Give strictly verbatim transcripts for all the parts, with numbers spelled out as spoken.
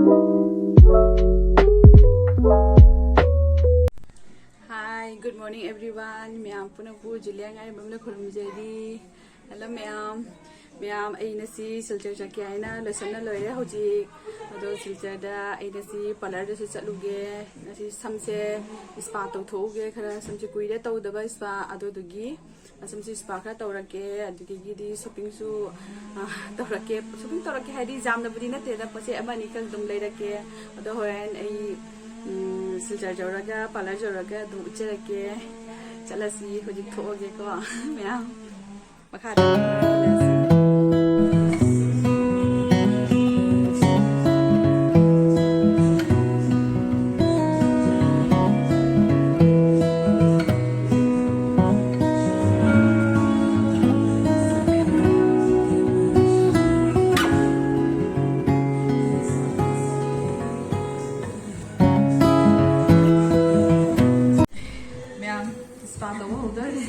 Hi, good morning everyone. ꯃꯌꯥꯝ ꯄꯨꯝꯅꯃꯛꯄꯨ ꯖꯨꯂꯤꯌꯥ ꯉꯥꯏꯔꯝꯕꯝꯅ ꯈꯨꯔꯨꯝꯖꯔꯤ꯫ Hello ꯃꯌꯥꯝ꯫ ꯃꯌꯥꯝ, ꯑꯩ ꯉꯁꯤ ꯁꯤꯜꯆꯔ ꯆꯠꯀꯦ ꯍꯥꯏꯅ ꯂꯣꯏꯁꯟꯅ ꯂꯣꯏꯔꯦ ꯍꯧꯖꯤꯛ꯫ ꯑꯗꯣ ꯁꯤꯜꯆꯔꯗ ꯑꯩ ꯉꯁꯤ ꯄꯥꯔꯂꯔꯗꯁꯨ ꯆꯠꯂꯨꯒꯦ꯫ ꯉꯁꯤ ꯁꯝꯁꯦ ꯏꯁꯄꯥ ꯇꯧꯊꯣꯛꯎꯒꯦ꯫ ꯈꯔ ꯁꯝꯁꯦ ꯀꯨꯏꯔꯦ ꯇꯧꯗꯕ ꯏꯁꯄꯥ꯫ ꯑꯗꯨꯗꯨꯒꯤ ꯁꯝꯁꯦ ꯏꯁꯄꯥ ꯈꯔ ꯇꯧꯔꯛꯀꯦ꯫ ꯑꯗꯨꯗꯒꯤꯗꯤ ꯁꯣꯞꯄꯤꯡꯁꯨ, ꯑ, ꯇꯧꯔꯛꯀꯦ꯫ ꯁꯣꯞꯄꯤꯡ ꯇꯧꯔꯛꯀꯦ ꯍꯥꯏꯗꯤ ꯌꯥꯝꯅꯕꯨꯗꯤ ꯅꯠꯇꯦꯗ, ꯄꯣꯠ ꯆꯩ ꯑꯃ ꯑꯅꯤꯈꯛ ꯑꯗꯨꯝ ꯂꯩꯔꯛꯀꯦ꯫ ꯑꯗꯣ ꯍꯣꯔꯦꯟ ꯑꯩ, ꯎꯝ, ꯁꯤꯜꯆꯔ ꯌꯧꯔꯒ, ꯄꯥꯔꯂꯔ ꯌꯧꯔꯒ ꯑꯗꯨꯝ ꯎꯠꯆꯔꯛꯀꯦ꯫ ꯆꯠꯂꯁꯤ, ꯍꯧꯖꯤꯛ ꯊꯣꯛꯑꯒꯦꯀꯣ ꯃꯌꯥꯝ꯫ ꯃꯈꯥꯗ ꯆꯠꯂꯁꯤ꯫ ꯃꯌꯥꯝ, ꯏꯁꯄꯥ ꯇꯧꯕ ꯍꯧꯗꯣꯔꯦ꯫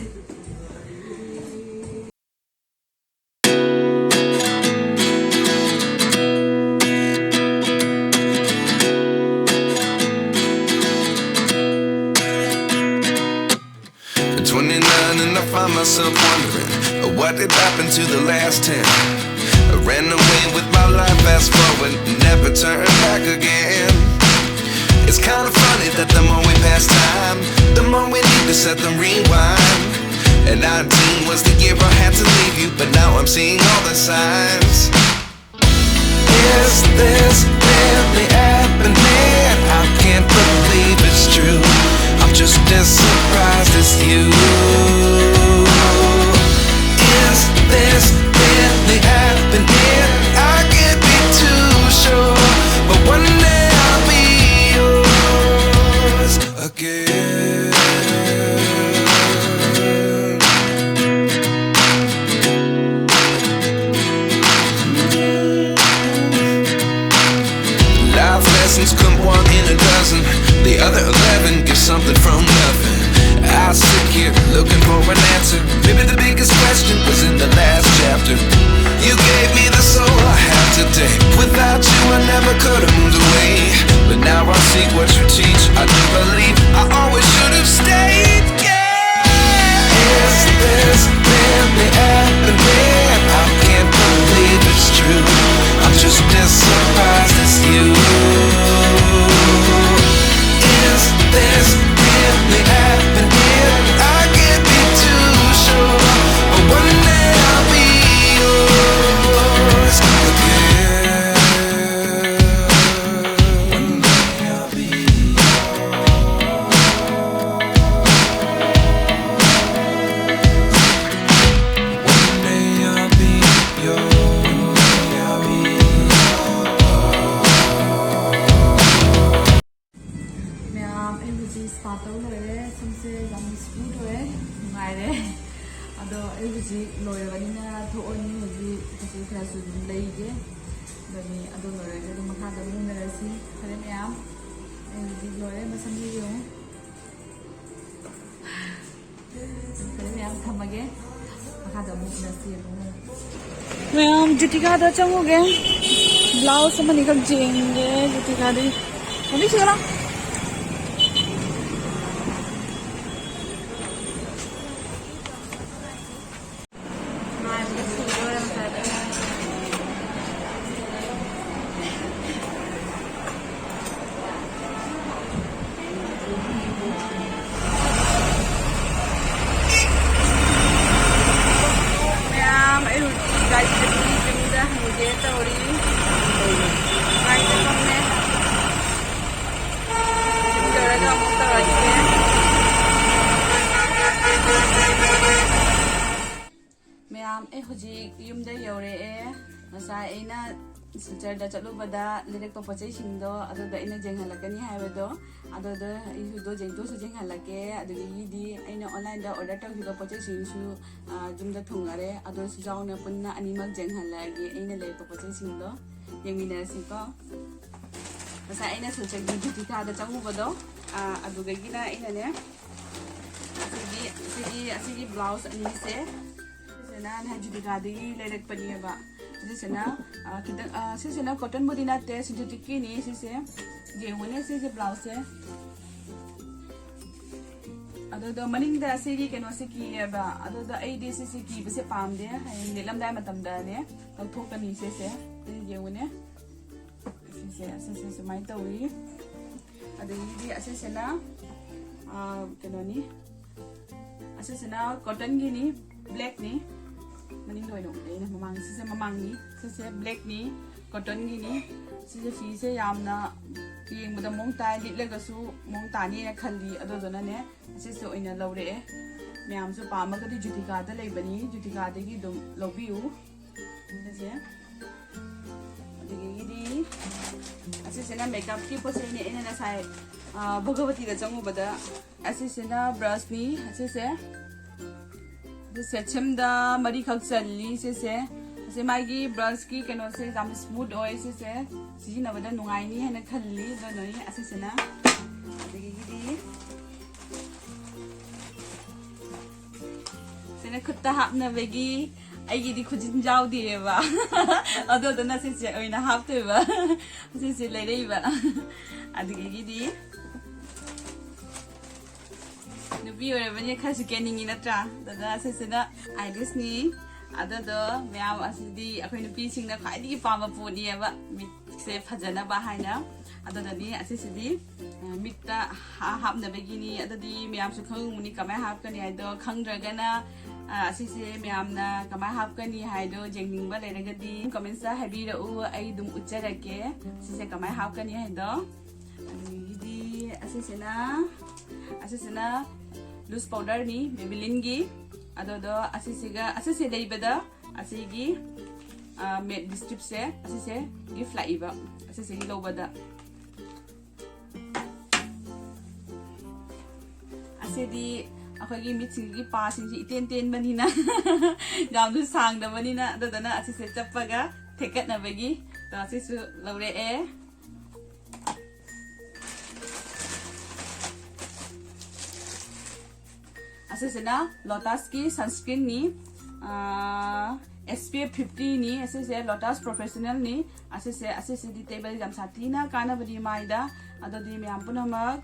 At twenty-nine and I find myself wondering what did happen to the last ten. I ran away with my life, fast forward, never turn back again. It's kinda funny that the more we pass time, the more we need to set the rewind. And nineteen was the year I had to leave you, but now I'm seeing all the signs. Is this really happening? I can't believe it's true. I'm just as surprised as you. Is this really happening? I can't be too sure, but one day I'll be yours again. Life lessons come one in a dozen. The other eleven get something from nothing. I sit here looking for an answer. Maybe the biggest question was in the last chapter. You gave me the soul I have today. Without you, I never could have moved away. But now I see what you teach. I do believe I always should have stayed. Yeah. Is this really happening? I can't believe it's true. I'm just as surprised as you. Is this really happening? I can't be too sure, but one day I'll be yours again. One day I'll be yours. One day I'll be yours. ꯃꯌꯥꯝ, ꯑꯩ ꯍꯧꯖꯤꯛ spa ꯇꯧ ꯂꯣꯏꯔꯦ꯫ ꯁꯝꯁꯦ ꯌꯥꯝ smooth ꯑꯣꯏꯔꯦ, ꯅꯨꯡꯉꯥꯏꯔꯦ꯫ ꯑꯗꯣ ꯑꯩ ꯍꯧꯖꯤꯛ ꯂꯣꯏꯔꯕꯅꯤꯅ ꯊꯣꯛꯑꯅꯤ꯫ ꯍꯧꯖꯤꯛ ꯍꯧꯖꯤꯛ ꯈꯔꯁꯨ ꯑꯗꯨꯝ ꯂꯩꯒꯦ꯫ ꯑꯗꯨꯅꯤ, ꯑꯗꯨ ꯂꯣꯏꯔꯒ ꯑꯗꯨꯝ ꯃꯈꯥꯗ ꯑꯃꯨꯛ ꯎꯅꯔꯁꯤ꯫ ꯐꯔꯦ ꯃꯌꯥꯝ, ꯑꯩ ꯍꯧꯖꯤꯛ ꯂꯣꯏꯔꯦ꯫ ꯃꯁꯝꯁꯦ ꯌꯦꯡꯉꯨ꯫ ꯐꯔꯦ ꯃꯌꯥꯝ, ꯊꯝꯃꯒꯦ꯫ ꯃꯈꯥꯗ ꯑꯃꯨꯛ ꯎꯅꯁꯤ ꯑꯃꯨꯛ꯫ ꯃꯌꯥꯝ, ꯖꯨꯇꯤꯀꯥꯗ ꯆꯪꯉꯨꯒꯦ꯫ ꯕ꯭ꯂꯥꯎꯁ ꯑꯃꯅꯤꯈꯛ ꯌꯦꯡꯒꯦ ꯖꯨꯇꯤꯀꯥꯗꯤ꯫ ꯃꯃꯤ ꯁꯤꯒꯂꯥ꯫ ꯃꯌꯥꯝ, ꯑꯩ ꯍꯧꯖꯤꯛ ꯒꯥꯔꯤ ꯆꯠꯄꯒꯤ ꯌꯨꯝꯗ ꯍꯟꯒꯦ ꯇꯧꯔꯤ꯫ ꯒꯥꯔꯤꯗ ꯐꯝꯃꯦ꯫ ꯌꯨꯝ ꯌꯧꯔꯒ ꯑꯃꯨꯛ ꯇꯧꯔꯛꯀꯦ꯫ ꯃꯌꯥꯝ, ꯑꯩ ꯍꯧꯖꯤꯛ ꯌꯨꯝꯗ ꯌꯧꯔꯛꯑꯦ꯫ ꯉꯁꯥꯏ ꯑꯩꯅ ꯁꯤꯜꯆꯔꯗ ꯆꯠꯂꯨꯕꯗ ꯂꯩꯔꯛꯄ ꯄꯣꯠ ꯆꯩꯁꯤꯡꯗꯣ ꯑꯗꯨꯗ ꯑꯩꯅ ꯌꯦꯡꯍꯜꯂꯛꯀꯅꯤ ꯍꯥꯏꯕꯗꯣ, ꯑꯗꯨꯗ ꯑꯩꯁꯨ ꯌꯦꯡꯗꯣꯛꯁꯨ ꯌꯦꯡꯍꯜꯂꯛꯀꯦ꯫ ꯑꯗꯨꯗꯒꯤꯗꯤ ꯑꯩꯅ ꯑꯣꯟꯂꯥꯏꯟꯗ ꯑꯣꯔꯗꯔ ꯇꯧꯈꯤꯕ ꯄꯣꯠ ꯆꯩꯁꯤꯡꯁꯨ, ꯑ, ꯌꯨꯝꯗ ꯊꯨꯡꯉꯔꯦ꯫ ꯑꯗꯣ ꯁꯤꯁꯨ ꯌꯥꯎꯅ ꯄꯨꯟꯅ ꯑꯅꯤꯃꯛ ꯌꯦꯡꯍꯜꯂꯛꯑꯒꯦ ꯑꯩꯅ ꯂꯩꯔꯛꯄ ꯄꯣꯠ ꯆꯩꯁꯤꯡꯗꯣ꯫ ꯌꯦꯡꯃꯤꯟꯅꯔꯁꯤꯀꯣ꯫ ꯉꯁꯥꯏ ꯑꯩꯅ ꯁꯤꯜꯆꯔꯒꯤ ꯖꯨꯇꯤꯀꯥꯗ ꯆꯪꯉꯨꯕꯗꯣ, ꯑ, ꯑꯗꯨꯗꯒꯤꯅ ꯑꯩꯅꯅꯦ, ꯁꯤꯒꯤ ꯁꯤꯒꯤ ꯑꯁꯤꯒꯤ ꯕ꯭ꯂꯥꯎꯁ ꯑꯅꯤꯁꯦ, ꯁꯤꯁꯤꯅ ꯅꯍꯥꯟ ꯖꯨꯗꯤꯀꯥꯗꯒꯤ ꯂꯩꯔꯛꯄꯅꯦꯕ꯫ ꯁꯤꯁꯤꯅ, ꯑ, ꯈꯤꯇꯪ, ꯑ, ꯁꯤꯁꯤꯅ ꯀꯣꯇꯟꯕꯨꯗꯤ ꯅꯠꯇꯦ, ꯁꯤꯟꯊꯦꯇꯤꯛꯀꯤꯅꯤ ꯁꯤꯁꯦ꯫ ꯌꯦꯡꯉꯨꯅꯦ ꯁꯤꯁꯦ ꯕ꯭ꯂꯥꯎꯁꯁꯦ꯫ ꯑꯗꯨꯗꯣ ꯃꯅꯤꯡꯗ ꯁꯤꯒꯤ ꯀꯩꯅꯣꯁꯦ ꯀꯤꯌꯦꯕ꯫ ꯑꯗꯨꯗꯣ ꯑꯩꯗꯤ ꯁꯤꯁꯦ ꯀꯤꯕꯁꯦ ꯄꯥꯝꯗꯦ, ꯍꯌꯦꯡ ꯂꯤꯠꯂꯝꯗꯥꯏ ꯃꯇꯝꯗꯅꯦ ꯂꯧꯊꯣꯛꯀꯅꯤ ꯁꯤꯁꯦ꯫ ꯁꯤ ꯌꯦꯡꯉꯨꯅꯦ꯫ ꯁꯤꯁꯦ, ꯁꯤꯁꯦ ꯁꯨꯃꯥꯏꯅ ꯇꯧꯋꯤ꯫ ꯑꯗꯒꯤꯗꯤ ꯑꯁꯤꯁꯤꯅ, ꯑꯥ, ꯀꯩꯅꯣꯅꯤ꯫ ꯑꯁꯤꯁꯤꯅ ꯀꯣꯇꯟꯒꯤꯅꯤ, ꯕ꯭ꯂꯦꯛꯅꯤ꯫ ꯃꯅꯤꯡꯗ ꯑꯣꯏꯅ ꯎꯠꯂꯦ ꯑꯩꯅ, ꯃꯃꯥꯡ, ꯁꯤꯁꯦ ꯃꯃꯥꯡꯅꯤ꯫ ꯁꯤꯁꯦ ꯕ꯭ꯂꯦꯛꯅꯤ, ꯀꯣꯇꯟꯒꯤꯅꯤ꯫ ꯁꯤꯁꯦ ꯐꯤꯁꯦ ꯌꯥꯝꯅ ꯌꯦꯡꯕꯗ ꯃꯑꯣꯡ ꯇꯥꯏ, ꯂꯤꯠꯂꯒꯁꯨ ꯃꯑꯣꯡ ꯇꯥꯅꯤꯅ ꯈꯜꯂꯤ꯫ ꯑꯗꯨꯗꯨꯅꯅꯦ, ꯑꯁꯤꯁꯦ ꯑꯣꯏꯅ ꯂꯧꯔꯛꯑꯦ꯫ ꯃꯌꯥꯝꯁꯨ ꯄꯥꯝꯃꯒꯗꯤ ꯖꯨꯗꯤꯀꯥꯗ ꯂꯩꯕꯅꯤ, ꯖꯨꯗꯤꯀꯥꯗꯒꯤ ꯑꯗꯨꯝ ꯂꯧꯕꯤꯌꯨ꯫ ꯁꯤꯁꯦ꯫ ꯑꯗꯒꯤꯗꯤ ꯑꯁꯤꯁꯤꯅ ꯃꯦꯀꯞꯀꯤ ꯄꯣꯠ ꯆꯩꯅꯦ꯫ ꯑꯩꯅ ꯉꯁꯥꯏ, ꯑ, ꯚꯒꯕꯇꯤꯗ ꯆꯪꯉꯨꯕꯗ, ꯑꯁꯤꯁꯤꯅ ꯕ꯭ꯔꯁꯅꯤ꯫ ꯑꯁꯤꯁꯦ, ꯑꯗꯨ ꯁꯦꯠꯁꯤꯝꯗ ꯃꯔꯤꯈꯛ ꯆꯜꯂꯤ꯫ ꯁꯤꯁꯦ, ꯑꯁꯤ ꯃꯥꯒꯤ ꯕ꯭ꯔꯁꯀꯤ ꯀꯩꯅꯣꯁꯦ ꯌꯥꯝ ꯁ꯭ꯃꯨꯠ ꯑꯣꯏ꯫ ꯁꯤꯁꯦ ꯁꯤꯖꯤꯟꯅꯕꯗ ꯅꯨꯡꯉꯥꯏꯅꯤ ꯍꯥꯏꯅ ꯈꯜꯂꯤ꯫ ꯑꯗꯨꯅ ꯑꯩ ꯑꯁꯤꯁꯤꯅ, ꯑꯗꯒꯤꯗꯤ ꯁꯤꯅ ꯈꯨꯠꯇ ꯍꯥꯞꯅꯕꯒꯤ, ꯑꯩꯒꯤꯗꯤ ꯈꯨꯖꯤꯟ ꯌꯥꯎꯗꯦꯕ꯫ ꯑꯗꯨꯗꯨꯅ ꯁꯤꯁꯦ ꯑꯣꯏꯅ ꯍꯥꯞꯇꯣꯏꯕ꯫ ꯁꯤꯁꯦ ꯂꯩꯔꯛꯏꯕ꯫ ꯑꯗꯨꯗꯒꯤꯗꯤ ꯅꯨꯄꯤ ꯑꯣꯏꯔꯕꯅꯤꯅ ꯈꯔꯁꯨ ꯀꯦꯅꯤꯡꯉꯤ ꯅꯠꯇ꯭ꯔꯥ? ꯑꯗꯨꯅ ꯁꯤꯁꯤꯅ ꯑꯥꯏꯔꯤꯁꯅꯤ꯫ ꯑꯗꯨꯗꯣ ꯃꯌꯥꯝ ꯑꯁꯤꯗꯤ ꯑꯩꯈꯣꯏ ꯅꯨꯄꯤꯁꯤꯡꯅ ꯈ꯭ꯋꯥꯏꯗꯒꯤ ꯄꯥꯝꯕ ꯄꯣꯠꯅꯦꯕ, ꯃꯤꯠꯁꯦ ꯐꯖꯅꯕ ꯍꯥꯏꯅ꯫ ꯑꯗꯨꯗꯗꯤ ꯑꯁꯤꯁꯤꯗꯤ, ꯑ, ꯃꯤꯠꯇ ꯍꯥ-, ꯍꯥꯞꯅꯕꯒꯤꯅꯤ꯫ ꯑꯗꯨꯗꯤ ꯃꯌꯥꯝꯁꯨ ꯈꯪꯉꯝꯒꯅꯤ ꯀꯃꯥꯏꯅ ꯍꯥꯞꯀꯅꯤ ꯍꯥꯏꯗꯣ꯫ ꯈꯪꯗ꯭ꯔꯒꯅ, ꯑ, ꯑꯁꯤꯁꯦ ꯃꯌꯥꯝꯅ ꯀꯃꯥꯏꯅ ꯍꯥꯞꯀꯅꯤ ꯍꯥꯏꯗꯣ ꯌꯦꯡꯅꯤꯡꯕ ꯂꯩꯔꯒꯗꯤ ꯀꯃꯦꯟꯁꯇ ꯍꯥꯏꯕꯤꯔꯛꯎ, ꯑꯩ ꯑꯗꯨꯝ ꯎꯠꯆꯔꯛꯀꯦ ꯁꯤꯁꯦ ꯀꯃꯥꯏꯅ ꯍꯥꯞꯀꯅꯤ ꯍꯥꯏꯗꯣ꯫ ꯑꯗꯒꯤꯗꯤ ꯑꯁꯤꯁꯤꯅ, ꯑꯁꯤꯁꯤꯅ ꯂꯨꯁ ꯄꯥꯎꯗꯔꯅꯤ, ꯃꯦꯕꯤꯂꯤꯟꯒꯤ꯫ ꯑꯗꯨꯗꯣ ꯑꯁꯤꯁꯤꯒ, ꯑꯁꯤꯁꯦ ꯂꯩꯕꯗ ꯑꯁꯤꯒꯤ, ꯑ, ꯃꯦꯠ ꯂꯤꯁꯇꯤꯞꯁꯦ, ꯑꯁꯤꯁꯦ ꯒꯤꯐ ꯂꯥꯛꯏꯕ, ꯑꯁꯤꯁꯤꯒꯤ ꯂꯧꯕꯗ꯫ ꯑꯁꯤꯗꯤ ꯑꯩꯈꯣꯏꯒꯤ ꯃꯤꯠꯁꯤꯡꯒꯤ ꯄꯥꯁꯤꯡꯁꯤ ꯏꯇꯦꯟ ꯇꯦꯟꯕꯅꯤꯅ, ꯌꯥꯝꯁꯨ ꯁꯥꯡꯗꯕꯅꯤꯅ, ꯑꯗꯨꯗꯨꯅ ꯑꯁꯤꯁꯦ ꯆꯞꯄꯒ ꯊꯦꯛꯀꯠꯅꯕꯒꯤ, ꯑꯗꯣ ꯑꯁꯤꯁꯨ ꯂꯧꯔꯛꯑꯦ꯫ ꯑꯁꯤꯁꯤꯅ ꯂꯣꯇꯥꯁꯀꯤ ꯁꯟꯁꯀ꯭ꯔꯤꯟꯅꯤ, ꯑꯦꯁ ꯄꯤ ꯑꯦꯐ ꯐꯤꯐꯇꯤꯅꯤ꯫ ꯑꯁꯤꯁꯦ ꯂꯣꯇꯥꯁ ꯄ꯭ꯔꯣꯐꯦꯁꯅꯦꯜꯅꯤ꯫ ꯑꯁꯤꯁꯦ, ꯑꯁꯤꯁꯤꯗꯤ ꯇꯩꯕꯗ ꯌꯥꯝ ꯁꯥꯊꯤꯅ ꯀꯥꯟꯅꯕꯅꯤ ꯃꯥꯏꯗ꯫ ꯑꯗꯨꯗꯤ ꯃꯌꯥꯝ ꯄꯨꯝꯅꯃꯛ,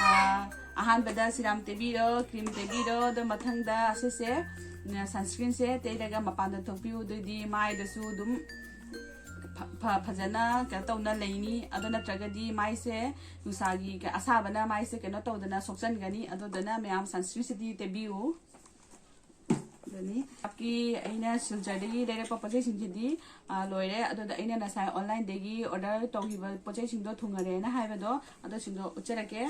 ꯑꯥ, ꯑꯍꯥꯟꯕꯗ ꯁꯤꯔꯝ ꯇꯩꯕꯤꯔꯣ, ꯀ꯭ꯔꯤꯝ ꯇꯩꯕꯤꯔꯣ, ꯑꯗꯨ ꯃꯊꯪꯗ ꯑꯁꯤꯁꯦ, ꯎꯝ, ꯁꯟꯁꯀ꯭ꯔꯤꯟꯁꯦ ꯇꯩꯔꯒ ꯃꯄꯥꯟꯗ ꯊꯣꯛꯄꯤꯌꯨ꯫ ꯑꯗꯨꯑꯣꯏꯗꯤ ꯃꯥꯏꯗꯁꯨ ꯑꯗꯨꯝ ꯐ-, ꯐ-, ꯐꯖꯅ ꯀꯩꯅꯣ ꯇꯧꯅ ꯂꯩꯅꯤ꯫ ꯑꯗꯨ ꯅꯠꯇ꯭ꯔꯒꯗꯤ ꯃꯥꯏꯁꯦ ꯅꯨꯡꯁꯥꯒꯤ ꯀ-, ꯑꯁꯥꯕꯅ ꯃꯥꯏꯁꯦ ꯀꯩꯅꯣ ꯇꯧꯗꯅ ꯁꯣꯛꯆꯟꯒꯅꯤ꯫ ꯑꯗꯨꯗꯨꯅ ꯃꯌꯥꯝ ꯁꯟꯁꯀ꯭ꯔꯤꯟꯁꯤꯗꯤ ꯇꯩꯕꯤꯌꯨ꯫ ꯑꯗꯨꯅꯤ ꯑꯩꯅ ꯁꯤꯜꯆꯔꯗꯒꯤ ꯂꯩꯔꯛꯄ ꯄꯣꯠ ꯆꯩꯁꯤꯡꯁꯤꯗꯤ, ꯑ, ꯂꯣꯏꯔꯦ꯫ ꯑꯗꯨꯗ ꯑꯩꯅ ꯉꯁꯥꯏ ꯑꯣꯟꯂꯥꯏꯟꯗꯒꯤ ꯑꯣꯔꯗꯔ ꯇꯧꯈꯤꯕ ꯄꯣꯠ ꯆꯩꯁꯤꯡꯗꯣ ꯊꯨꯡꯉꯔꯦꯅ ꯍꯥꯏꯕꯗꯣ, ꯑꯗꯨꯁꯤꯡꯗꯣ ꯎꯠꯆꯔꯛꯀꯦ꯫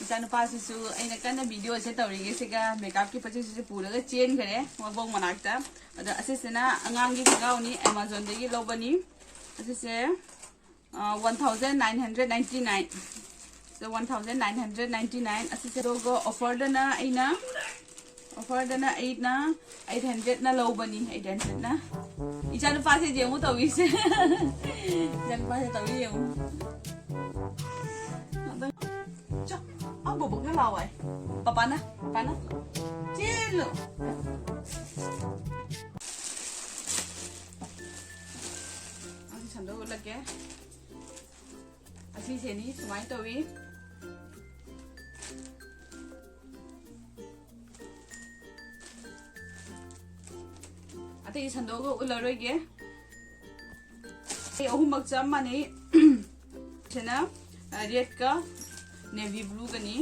ꯏꯆꯥꯅꯨꯄꯥꯁꯤꯁꯨ ꯑꯩꯅ ꯀꯟꯅ ꯚꯤꯗꯤꯑꯣꯁꯦ ꯇꯧꯔꯤꯉꯩꯁꯤꯒ ꯃꯦꯀꯞꯀꯤ ꯄꯣꯠ ꯆꯩꯁꯤꯁꯨ ꯄꯨꯔꯒ ꯆꯦꯟꯈ꯭ꯔꯦ ꯃꯕꯣꯛ ꯃꯅꯥꯛꯇ꯫ ꯑꯗꯣ ꯑꯁꯤꯁꯤꯅ ꯑꯉꯥꯡꯒꯤ ꯈꯣꯡꯒ꯭ꯔꯥꯎꯅꯤ, ꯑꯦꯃꯥꯖꯣꯟꯗꯒꯤ ꯂꯧꯕꯅꯤ꯫ ꯑꯁꯤꯁꯦ, ꯑ, one thousand nine hundred ninety nine꯫ So, one thousand nine hundred ninety nine꯫ ꯑꯁꯤꯁꯦ ꯑꯗꯨꯒ ꯑꯣꯐꯔꯗꯅ ꯑꯩꯅ, ꯑꯣꯐꯔꯗꯅ ꯑꯩꯅ eight hundredꯅ ꯂꯧꯕꯅꯤ, eight hundredꯅ꯫ ꯏꯆꯥꯅꯨꯄꯥꯁꯦ ꯌꯦꯡꯉꯨ ꯇꯧꯔꯤꯁꯦ꯫ ꯏꯆꯥꯅꯨꯄꯥꯁꯦ ꯇꯧꯔꯤ ꯌꯦꯡꯉꯨ꯫ ꯑꯗꯣ, ꯆꯣ, ꯑ, ꯕꯣꯕꯣꯛꯅ ꯂꯥꯎ ꯍꯥꯏ꯫ ꯄꯄꯥꯅ, ꯄꯄꯥꯅ꯫ ꯆꯦꯜꯂꯨ꯫ ꯑꯁꯤ ꯁꯟꯗꯣꯛ ꯎꯠꯂꯛꯀꯦ꯫ ꯑꯁꯤꯁꯦꯅꯤ, ꯁꯨꯃꯥꯏꯅ ꯇꯧꯏ꯫ ꯑꯇꯩ ꯁꯟꯗꯣꯛꯑꯒ ꯎꯠꯂꯔꯣꯏꯒꯦ꯫ ꯑꯩ ꯑꯍꯨꯝꯃꯛ ꯆꯞ ꯃꯥꯟꯅꯩ꯫ ꯁꯤꯅ, ꯑ, ꯔꯦꯗꯀ ꯅꯦꯚꯤ ꯕ꯭ꯂꯨꯒꯅꯤ꯫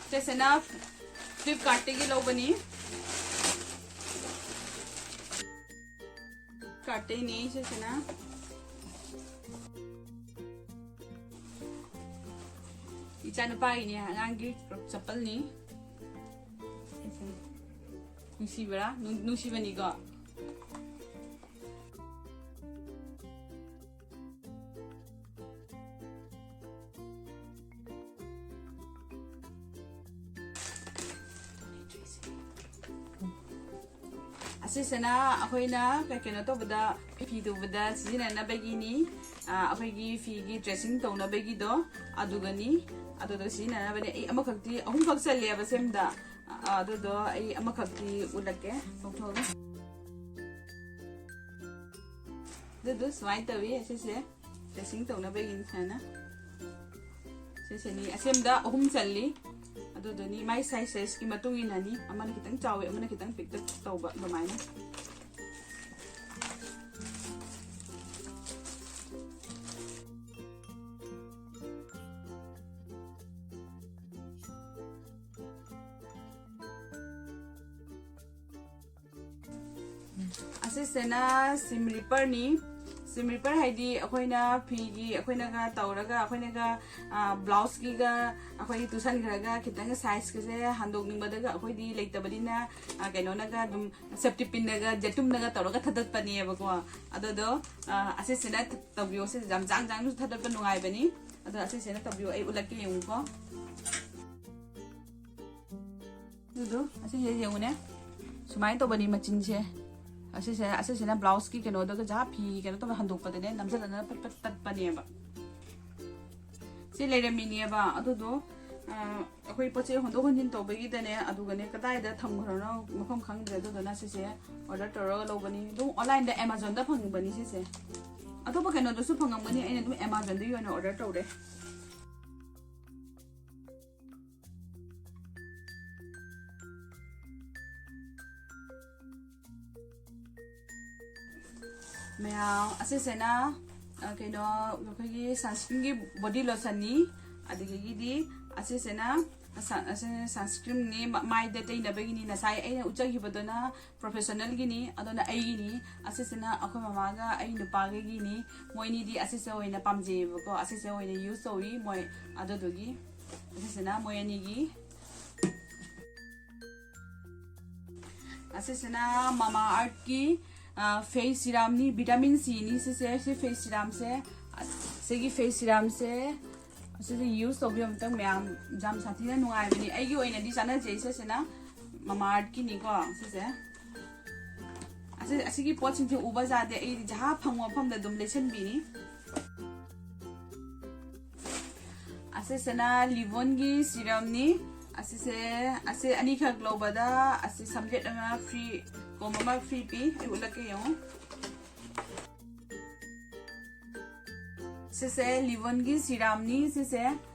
ꯁꯤꯁꯤꯅ ꯐ꯭ꯂꯤꯞꯀꯥꯔꯠꯇꯒꯤ ꯂꯧꯕꯅꯤ꯫ ꯀꯥꯔꯠꯇꯩꯅꯦ ꯁꯤꯁꯤꯅ꯫ ꯏꯆꯥꯅꯨꯄꯥꯒꯤꯅꯦ, ꯑꯉꯥꯡꯒꯤ ꯆꯄꯜꯅꯤ꯫ ꯅꯨꯡꯁꯤꯕ꯭ꯔꯥ? ꯅꯨꯡ-, ꯅꯨꯡꯁꯤꯕꯅꯤꯀꯣ꯫ ꯁꯤꯁꯤꯅ ꯑꯩꯈꯣꯏꯅ ꯀꯩ ꯀꯩꯅꯣ ꯇꯧꯕꯗ, ꯐꯤ ꯇꯨꯕꯗ ꯁꯤꯖꯤꯟꯅꯅꯕꯒꯤꯅꯤ꯫ ꯑꯩꯈꯣꯏꯒꯤ ꯐꯤꯒꯤ ꯇ꯭ꯔꯦꯁꯤꯡ ꯇꯧꯅꯕꯒꯤꯗꯣ, ꯑꯗꯨꯒꯅꯤ꯫ ꯑꯗꯨꯗꯣ ꯁꯤꯖꯤꯟꯅꯅꯕꯅꯦ꯫ ꯑꯩ ꯑꯃꯈꯛꯇꯤ, ꯑꯍꯨꯝꯈꯛ ꯆꯜꯂꯦꯕ ꯁꯦꯝꯗ꯫ ꯑꯗꯨꯗꯣ ꯑꯩ ꯑꯃꯈꯛꯇꯤ ꯎꯠꯂꯛꯀꯦ, ꯂꯧꯊꯣꯛꯑꯒ꯫ ꯑꯗꯨꯗꯣ ꯁꯨꯃꯥꯏꯅ ꯇꯧꯋꯤ꯫ ꯑꯁꯤꯁꯦ ꯇ꯭ꯔꯦꯁꯤꯡ ꯇꯧꯅꯕꯒꯤꯅꯤ ꯁꯨꯃꯥꯏꯅ꯫ ꯁꯤꯁꯤꯅꯤ ꯑꯁꯦꯝꯗ ꯑꯍꯨꯝ ꯆꯜꯂꯤ꯫ ꯑꯗꯨꯗꯨꯅꯤ ꯃꯥꯏ ꯁꯥꯏꯖ ꯁꯥꯏꯖꯀꯤ ꯃꯇꯨꯡ ꯏꯟꯅꯅꯤ꯫ ꯑꯃꯅ ꯈꯤꯇꯪ ꯆꯥꯎꯋꯤ, ꯑꯃꯅ ꯈꯤꯇꯪ ꯄꯤꯛꯇꯛ ꯇꯧꯕ ꯑꯗꯨꯃꯥꯏꯅ꯫ ꯑꯁꯤꯁꯤꯅ ꯁꯤꯝ ꯔꯤꯄꯔꯅꯤ꯫ ꯁꯤꯝ ꯔꯤꯄꯔ ꯍꯥꯏꯗꯤ ꯑꯩꯈꯣꯏꯅ ꯐꯤꯒꯤ, ꯑꯩꯈꯣꯏꯅꯒ ꯇꯧꯔꯒ, ꯑꯩꯈꯣꯏꯅꯒ ꯕ꯭ꯂꯥꯎꯁꯀꯤꯒ ꯑꯩꯈꯣꯏ ꯇꯨꯁꯟꯈ꯭ꯔꯒ ꯈꯤꯇꯪ ꯁꯥꯏꯖꯀꯁꯦ ꯍꯟꯗꯣꯛꯅꯤꯡꯕꯗꯒ ꯑꯩꯈꯣꯏꯗꯤ ꯂꯩꯇꯕꯅꯤꯅ, ꯀꯩꯅꯣꯅꯒ ꯑꯗꯨꯝ ꯁꯦꯞꯇꯤ ꯄꯤꯟꯅꯒ ꯖꯦꯇꯨꯝꯅꯒ ꯇꯧꯔꯒ ꯊꯥꯗꯠꯄꯅꯦꯕꯀꯣ꯫ ꯑꯗꯨꯗꯣ ꯑꯁꯤꯁꯤꯅ ꯇꯧꯕꯤꯌꯣ꯫ ꯁꯤꯁꯦ ꯌꯥꯝ ꯖꯥꯡ ꯖꯥꯡꯅꯁꯨ ꯊꯥꯗꯠꯄ ꯅꯨꯡꯉꯥꯏꯕꯅꯤ꯫ ꯑꯗꯣ ꯑꯁꯤꯁꯤꯅ ꯇꯧꯕꯤꯌꯣ, ꯑꯩ ꯎꯠꯂꯛꯀꯦ, ꯌꯦꯡꯉꯨꯀꯣ꯫ ꯑꯗꯨꯗꯣ ꯑꯁꯤꯁꯦ ꯌꯦꯡꯉꯨꯅꯦ, ꯁꯨꯃꯥꯏꯅ ꯇꯧꯕꯅꯤ ꯃꯆꯤꯟꯁꯦ꯫ ꯑꯁꯤꯁꯦ, ꯑꯁꯤꯁꯤꯅ ꯕ꯭ꯂꯥꯎꯁꯀꯤ ꯀꯩꯅꯣꯗꯒ ꯖꯍꯥ ꯐꯤ ꯀꯩꯅꯣ ꯇꯧꯕ ꯍꯟꯗꯣꯛꯄꯗꯅꯦ ꯅꯝꯁꯤꯜꯂꯒ ꯄꯠ ꯄꯠ ꯇꯠꯄꯅꯦꯕ꯫ ꯁꯤ ꯂꯩꯔꯝꯃꯤꯅꯦꯕ꯫ ꯑꯗꯨꯗꯣ ꯑꯩꯈꯣꯏ ꯄꯣꯠ ꯆꯩ ꯍꯣꯟꯗꯣꯛ ꯍꯣꯟꯖꯤꯟ ꯇꯧꯕꯒꯤꯗꯅꯦ, ꯑꯗꯨꯒꯅꯦ ꯀꯗꯥꯏꯗ ꯊꯝꯈ꯭ꯔꯅꯣ ꯃꯐꯝ ꯈꯪꯗ꯭ꯔꯦ꯫ ꯑꯗꯨꯗꯨꯅ ꯁꯤꯁꯦ ꯑꯣꯔꯗꯔ ꯇꯧꯔꯒ ꯂꯧꯕꯅꯤ꯫ ꯑꯗꯨꯝ ꯑꯣꯟꯂꯥꯏꯟꯗ ꯑꯦꯃꯥꯖꯣꯟꯗ ꯐꯪꯕꯅꯤ ꯁꯤꯁꯦ꯫ ꯑꯇꯣꯞꯄ ꯀꯩꯅꯣꯗꯁꯨ ꯐꯪꯉꯝꯒꯅꯤ, ꯑꯩꯅ ꯑꯗꯨꯝ ꯑꯦꯃꯥꯖꯣꯟꯗꯒꯤ ꯑꯣꯏꯅ ꯑꯣꯔꯗꯔ ꯇꯧꯔꯦ꯫ ꯃꯌꯥꯝ ꯑꯁꯤꯁꯤꯅ ꯀꯩꯅꯣ, ꯑꯩꯈꯣꯏꯒꯤ ꯁꯟꯁꯀ꯭ꯔꯤꯟꯒꯤ ꯕꯣꯗꯤ ꯂꯣꯁꯟꯅꯤ꯫ ꯑꯗꯨꯗꯒꯤꯗꯤ ꯑꯁꯤꯁꯤꯅ ꯁꯟꯁꯀ꯭ꯔꯤꯟꯅꯤ, ꯃꯥꯏꯗ ꯇꯩꯅꯕꯒꯤꯅꯤ꯫ ꯉꯁꯥꯏ ꯑꯩꯅ ꯎꯠꯆꯈꯤꯕꯗꯨꯅ ꯄ꯭ꯔꯣꯐꯦꯁꯅꯦꯜꯒꯤꯅꯤ, ꯑꯗꯨꯅ ꯑꯩꯒꯤꯅꯤ꯫ ꯑꯁꯤꯁꯤꯅ ꯑꯩꯈꯣꯏ ꯃꯃꯥꯒ ꯑꯩ ꯅꯨꯄꯥꯒꯤꯅꯤ꯫ ꯃꯣꯏꯅꯤꯗꯤ ꯑꯁꯤꯁꯦ ꯑꯣꯏꯅ ꯄꯥꯝꯖꯩꯌꯦꯕꯀꯣ, ꯑꯁꯤꯁꯦ ꯑꯣꯏꯅ ꯌꯨꯁ ꯇꯧꯏ ꯃꯣꯏ꯫ ꯑꯗꯨꯗꯨꯒꯤ ꯑꯁꯤꯁꯤꯅ ꯃꯣꯏ ꯑꯅꯤꯒꯤ꯫ ꯑꯁꯤꯁꯤꯅ ꯃꯃꯥ ꯑꯥꯔꯠꯀꯤ ꯐꯦꯁ ꯁꯤꯔꯥꯝꯅꯤ, ꯚꯤꯇꯥꯃꯤꯟ ꯁꯤꯅꯤ ꯁꯤꯁꯦ꯫ ꯁꯤ ꯐꯦꯁ ꯁꯤꯔꯥꯝꯁꯦ, ꯁꯤꯒꯤ ꯐꯦꯁ ꯁꯤꯔꯥꯝꯁꯦ ꯑꯁꯤꯁꯦ ꯌꯨꯁ ꯇꯧꯕꯤꯌꯨ ꯑꯝꯇꯪ ꯃꯌꯥꯝ, ꯌꯥꯝ ꯁꯥꯊꯤꯅ ꯅꯨꯡꯉꯥꯏꯕꯅꯤ꯫ ꯑꯩꯒꯤ ꯑꯣꯏꯅꯗꯤ ꯆꯥꯟꯅꯖꯩ ꯁꯤꯁꯤꯅ, ꯃꯃꯥ ꯑꯥꯔꯠꯀꯤꯅꯤꯀꯣ ꯁꯤꯁꯦ꯫ ꯑꯁꯤ-, ꯑꯁꯤꯒꯤ ꯄꯣꯠꯁꯤꯡꯁꯦ ꯎꯕ ꯌꯥꯗꯦ, ꯑꯩꯗꯤ ꯖꯍꯥ ꯐꯪꯕ ꯃꯐꯝꯗ ꯑꯗꯨꯝ ꯂꯩꯁꯟꯕꯤꯅꯤ꯫ ꯑꯁꯤꯁꯤꯅ ꯂꯤꯕꯣꯟꯒꯤ ꯁꯤꯔꯝꯅꯤ꯫ ꯑꯁꯤꯁꯦ, ꯑꯁꯤ ꯑꯅꯤꯈꯛ ꯂꯧꯕꯗ ꯑꯁꯤ ꯁꯝꯖꯦꯠ ꯑꯃ ꯐ꯭ꯔꯤ, ꯀꯣꯝ ꯑꯃ ꯐ꯭ꯔꯤ ꯄꯤ꯫ ꯑꯩ ꯎꯠꯂꯛꯀꯦ, ꯌꯦꯡꯉꯨ꯫ ꯁꯤꯁꯦ ꯂꯤꯕꯣꯟꯒꯤ ꯁꯤꯔꯝꯅꯤ꯫ ꯁꯤꯁꯦ,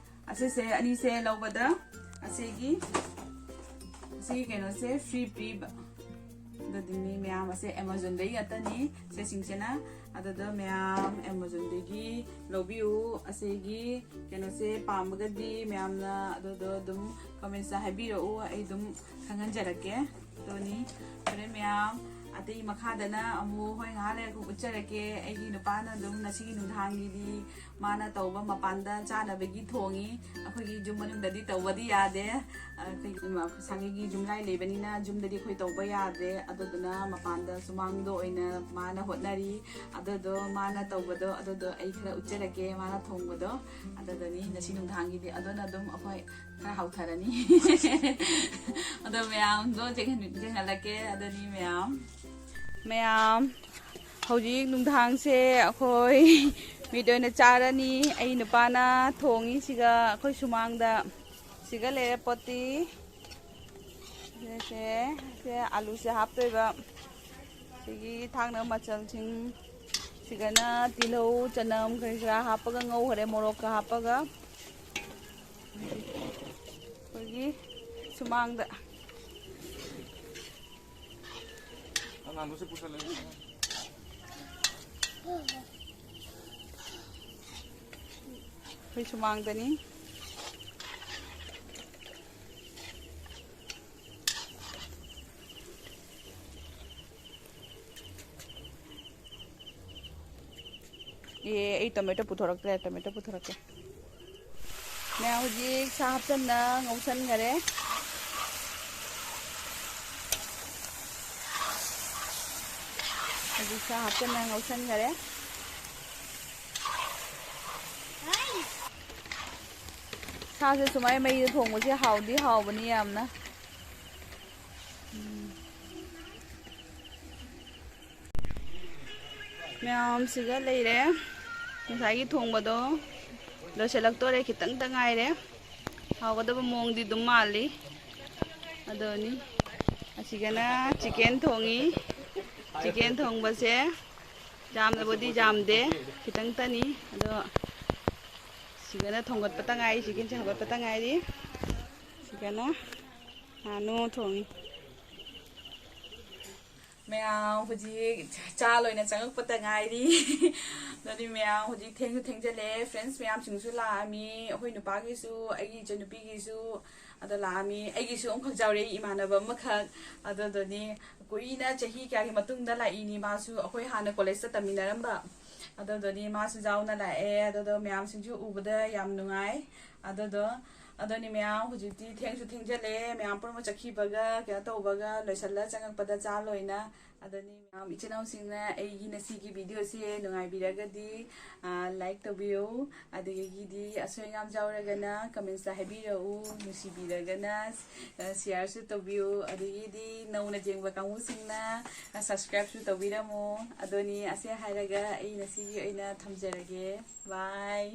ꯑꯁꯤꯁꯦ ꯑꯅꯤꯁꯦ ꯂꯧꯕꯗ ꯑꯁꯤꯒꯤ, ꯑꯁꯤꯒꯤ ꯀꯩꯅꯣꯁꯦ ꯐ꯭ꯔꯤ ꯄꯤꯕ꯫ ꯑꯗꯨꯗꯨꯅꯤ ꯃꯌꯥꯝ, ꯑꯁꯦ ꯑꯦꯃꯥꯖꯣꯟꯗꯒꯤ ꯉꯥꯛꯇꯅꯤ ꯁꯤꯁꯤꯡꯁꯤꯅ꯫ ꯑꯗꯨꯗꯣ ꯃꯌꯥꯝ ꯑꯦꯃꯥꯖꯣꯟꯗꯒꯤ ꯂꯧꯕꯤꯌꯨ꯫ ꯑꯁꯤꯒꯤ ꯀꯩꯅꯣꯁꯦ ꯄꯥꯝꯃꯒꯗꯤ ꯃꯌꯥꯝꯅ ꯑꯗꯨꯗꯣ ꯑꯗꯨꯝ ꯀꯃꯦꯟꯁꯇ ꯍꯥꯏꯕꯤꯔꯛꯎ, ꯑꯩ ꯑꯗꯨꯝ ꯈꯪꯍꯟꯖꯔꯛꯀꯦ꯫ ꯑꯗꯨꯅꯤ꯫ ꯐꯔꯦ ꯃꯌꯥꯝ, ꯑꯇꯩ ꯃꯈꯥꯗꯅ ꯑꯃꯨꯛ ꯍꯣꯏ ꯉꯥꯏꯍꯥꯛ ꯂꯩꯔꯒ ꯑꯃꯨꯛ ꯎꯠꯆꯔꯛꯀꯦ꯫ ꯑꯩꯒꯤ ꯅꯨꯄꯥꯅ ꯑꯗꯨꯝ ꯉꯁꯤꯒꯤ ꯅꯨꯡꯗꯥꯡꯒꯤꯗꯤ ꯃꯥꯅ ꯇꯧꯕ ꯃꯄꯥꯟꯗ ꯆꯥꯅꯕꯒꯤ ꯊꯣꯡꯉꯤ꯫ ꯑꯩꯈꯣꯏꯒꯤ ꯌꯨꯝ ꯃꯅꯨꯡꯗꯗꯤ ꯇꯧꯕꯗꯤ ꯌꯥꯗꯦ꯫ ꯑꯩꯈꯣꯏꯒꯤ ꯏꯃꯥ ꯁꯥꯒꯩꯒꯤ ꯌꯨꯝꯂꯥꯏ ꯂꯩꯕꯅꯤꯅ ꯌꯨꯝꯗꯗꯤ ꯑꯩꯈꯣꯏ ꯇꯧꯕ ꯌꯥꯗ꯭ꯔꯦ꯫ ꯑꯗꯨꯗꯨꯅ ꯃꯄꯥꯟꯗ ꯁꯨꯃꯥꯡꯗ ꯑꯣꯏꯅ ꯃꯥꯅ ꯍꯣꯠꯅꯔꯤ꯫ ꯑꯗꯨꯗꯣ ꯃꯥꯅ ꯇꯧꯕꯗꯣ ꯑꯗꯨꯗꯣ ꯑꯩ ꯈꯔ ꯎꯠꯆꯔꯛꯀꯦ, ꯃꯥꯅ ꯊꯣꯡꯕꯗꯣ꯫ ꯑꯗꯨꯗꯅꯤ ꯉꯁꯤ ꯅꯨꯡꯗꯥꯡꯒꯤꯗꯤ ꯑꯗꯨꯅ ꯑꯗꯨꯝ ꯑꯩꯈꯣꯏ ꯈꯔ ꯍꯥꯎꯊꯔꯅꯤ꯫ ꯑꯗꯣ ꯃꯌꯥꯝꯗꯣ ꯌꯦꯡꯍꯟ-, ꯌꯦꯡꯍꯜꯂꯛꯀꯦ꯫ ꯑꯗꯨꯅꯤ ꯃꯌꯥꯝ꯫ ꯃꯌꯥꯝ, ꯍꯧꯖꯤꯛ ꯅꯨꯡꯗꯥꯡꯁꯦ ꯑꯩꯈꯣꯏ ꯃꯤꯠ ꯑꯣꯏꯅ ꯆꯥꯔꯅꯤ꯫ ꯑꯩ ꯅꯨꯄꯥꯅ ꯊꯣꯡꯉꯤ ꯁꯤꯒ ꯑꯩꯈꯣꯏ ꯁꯨꯃꯥꯡꯗ꯫ ꯁꯤꯒ ꯂꯩꯔꯦ ꯄꯣꯠꯇꯤ꯫ ꯁꯤꯁꯦ, ꯁꯦ ꯑꯂꯨꯁꯦ ꯍꯥꯞꯇꯣꯏꯕ꯫ ꯁꯤꯒꯤ ꯊꯥꯛꯅꯕ ꯃꯆꯜꯁꯤꯡ, ꯁꯤꯒꯅ ꯇꯤꯜꯍꯧ, ꯆꯅꯝ ꯀꯔꯤ ꯀꯔꯥ ꯍꯥꯞꯄꯒ ꯉꯧꯈꯔꯦ, ꯃꯣꯔꯣꯛꯀ ꯍꯥꯞꯄꯒ꯫ ꯑꯩꯈꯣꯏꯒꯤ ꯁꯨꯃꯥꯡꯗ꯫ ꯑꯉꯥꯡꯗꯨꯁꯨ ꯄꯨꯁꯜꯂꯛꯑꯦ꯫ ꯑꯩꯈꯣꯏ ꯁꯨꯃꯥꯡꯗꯅꯤ꯫ ꯑꯦ, ꯑꯩ ꯇꯣꯃꯦꯇꯣ ꯄꯨꯊꯣꯔꯛꯇ꯭ꯔꯦ, ꯇꯣꯃꯦꯇꯣ ꯄꯨꯊꯣꯔꯛꯀꯦ꯫ ꯃꯌꯥꯝ ꯍꯧꯖꯤꯛ ꯁꯥ ꯍꯥꯞꯆꯟꯅ ꯉꯧꯁꯟꯈꯔꯦ꯫ ꯍꯧꯖꯤꯛ ꯁꯥ ꯍꯥꯞꯆꯟꯅ ꯉꯧꯁꯟꯈꯔꯦ꯫ ꯁꯥꯁꯦ ꯁꯨꯃꯥꯏꯅ ꯃꯩꯗ ꯊꯣꯡꯕꯁꯦ ꯍꯥꯎꯗꯤ ꯍꯥꯎꯕꯅꯤ ꯌꯥꯝꯅ꯫ ꯎꯝ꯫ ꯃꯌꯥꯝꯁꯤꯒ ꯂꯩꯔꯦ꯫ ꯉꯁꯥꯏꯒꯤ ꯊꯣꯡꯕꯗꯣ ꯂꯣꯏꯁꯤꯜꯂꯛꯇꯣꯔꯦ, ꯈꯤꯇꯪꯇ ꯉꯥꯏꯔꯦ꯫ ꯍꯥꯎꯒꯗꯕ ꯃꯑꯣꯡꯗꯤ ꯑꯗꯨꯝ ꯃꯥꯜꯂꯤ꯫ ꯑꯗꯨꯅꯤ, ꯑꯁꯤꯒꯅ ꯆꯤꯀꯦꯟ ꯊꯣꯡꯉꯤ꯫ ꯆꯤꯀꯦꯟ ꯊꯣꯡꯕꯁꯦ ꯌꯥꯝꯅꯕꯨꯗꯤ ꯌꯥꯝꯗꯦ, ꯈꯤꯇꯪꯇꯅꯤ꯫ ꯑꯗꯣ ꯁꯤꯒꯅ ꯊꯣꯡꯒꯠꯄꯇ ꯉꯥꯏꯔꯤ, ꯆꯤꯀꯦꯟꯁꯦ ꯍꯧꯒꯠꯄꯇ ꯉꯥꯏꯔꯤ꯫ ꯁꯤꯒꯅ ꯉꯥꯅꯨ ꯊꯣꯡꯉꯤ꯫ ꯃꯌꯥꯝ ꯍꯧꯖꯤꯛ ꯆꯥ ꯂꯣꯏꯅ ꯆꯪꯉꯛꯄꯇ ꯉꯥꯏꯔꯤ꯫ ꯑꯗꯨꯗꯤ ꯃꯌꯥꯝ ꯍꯧꯖꯤꯛ ꯊꯦꯡꯁꯨ ꯊꯦꯡꯖꯜꯂꯛꯑꯦ, ꯐ꯭ꯔꯦꯟꯁ ꯃꯌꯥꯝꯁꯤꯡꯁꯨ ꯂꯥꯛꯑꯝꯃꯤ, ꯑꯩꯈꯣꯏ ꯅꯨꯄꯥꯒꯤꯁꯨ, ꯑꯩꯒꯤ ꯏꯆꯟꯅꯨꯄꯤꯒꯤꯁꯨ ꯑꯗꯣ ꯂꯥꯛꯑꯝꯃꯤ꯫ ꯑꯩꯒꯤꯁꯨ ꯑꯃꯈꯛ ꯌꯥꯎꯔꯦ, ꯏꯃꯥꯟꯅꯕ ꯑꯃꯈꯛ꯫ ꯑꯗꯨꯗꯨꯅꯤ ꯀꯨꯏꯅ ꯆꯍꯤ ꯀꯌꯥꯒꯤ ꯃꯇꯨꯡꯗ ꯂꯥꯛꯏꯅꯤ꯫ ꯃꯥꯁꯨ ꯑꯩꯈꯣꯏ ꯍꯥꯟꯅ ꯀꯣꯂꯦꯖꯇ ꯇꯝꯃꯤꯟꯅꯔꯝꯕ꯫ ꯑꯗꯨꯗꯨꯅꯤ ꯃꯥꯁꯨ ꯌꯥꯎꯅ ꯂꯥꯛꯑꯦ꯫ ꯑꯗꯨꯗꯣ ꯃꯌꯥꯝꯁꯤꯡꯁꯨ ꯎꯕꯗ ꯌꯥꯝ ꯅꯨꯡꯉꯥꯏ꯫ ꯑꯗꯨꯗꯣ ꯑꯗꯨꯅꯤ ꯃꯌꯥꯝ ꯍꯧꯖꯤꯛꯇꯤ ꯊꯦꯡꯁꯨ ꯊꯦꯡꯖꯜꯂꯛꯑꯦ꯫ ꯃꯌꯥꯝ ꯄꯨꯝꯅꯃꯛ ꯆꯠꯈꯤꯕꯒ ꯀꯩꯅꯣ ꯇꯧꯕꯒ ꯂꯣꯏꯁꯤꯜꯂ ꯆꯪꯉꯛꯄꯗ ꯆꯥ ꯂꯣꯏꯅ꯫ ꯑꯗꯨꯅꯤ ꯃꯌꯥꯝ ꯏꯆꯤꯟ ꯏꯅꯥꯎꯁꯤꯡꯅ ꯑꯩꯒꯤ ꯉꯁꯤꯒꯤ ꯚꯤꯗꯤꯑꯣꯁꯦ ꯅꯨꯡꯉꯥꯏꯕꯤꯔꯒꯗꯤ ꯂꯥꯏꯛ ꯇꯧꯕꯤꯌꯨ꯫ ꯑꯗꯒꯤꯗꯤ ꯑꯁꯣꯏ ꯑꯉꯥꯝ ꯌꯥꯎꯔꯒꯅ ꯀꯃꯦꯟꯁꯇ ꯍꯥꯏꯕꯤꯔꯛꯎ꯫ ꯅꯨꯡꯁꯤꯕꯤꯔꯒꯅ ꯁꯤꯌꯥꯔꯁꯨ ꯇꯧꯕꯤꯌꯨ꯫ ꯑꯗꯒꯤꯗꯤ ꯅꯧꯅ ꯌꯦꯡꯕ ꯀꯥꯡꯕꯨꯁꯤꯡꯅ ꯁꯕꯁꯀ꯭ꯔꯥꯏꯕꯁꯨ ꯇꯧꯕꯤꯔꯝꯃꯨ꯫ ꯑꯗꯨꯅꯤ ꯑꯁꯦ ꯍꯥꯏꯔꯒ ꯑꯩ ꯉꯁꯤꯒꯤ ꯑꯣꯏꯅ ꯊꯝꯖꯔꯒꯦ꯫ ꯕꯥꯏ꯫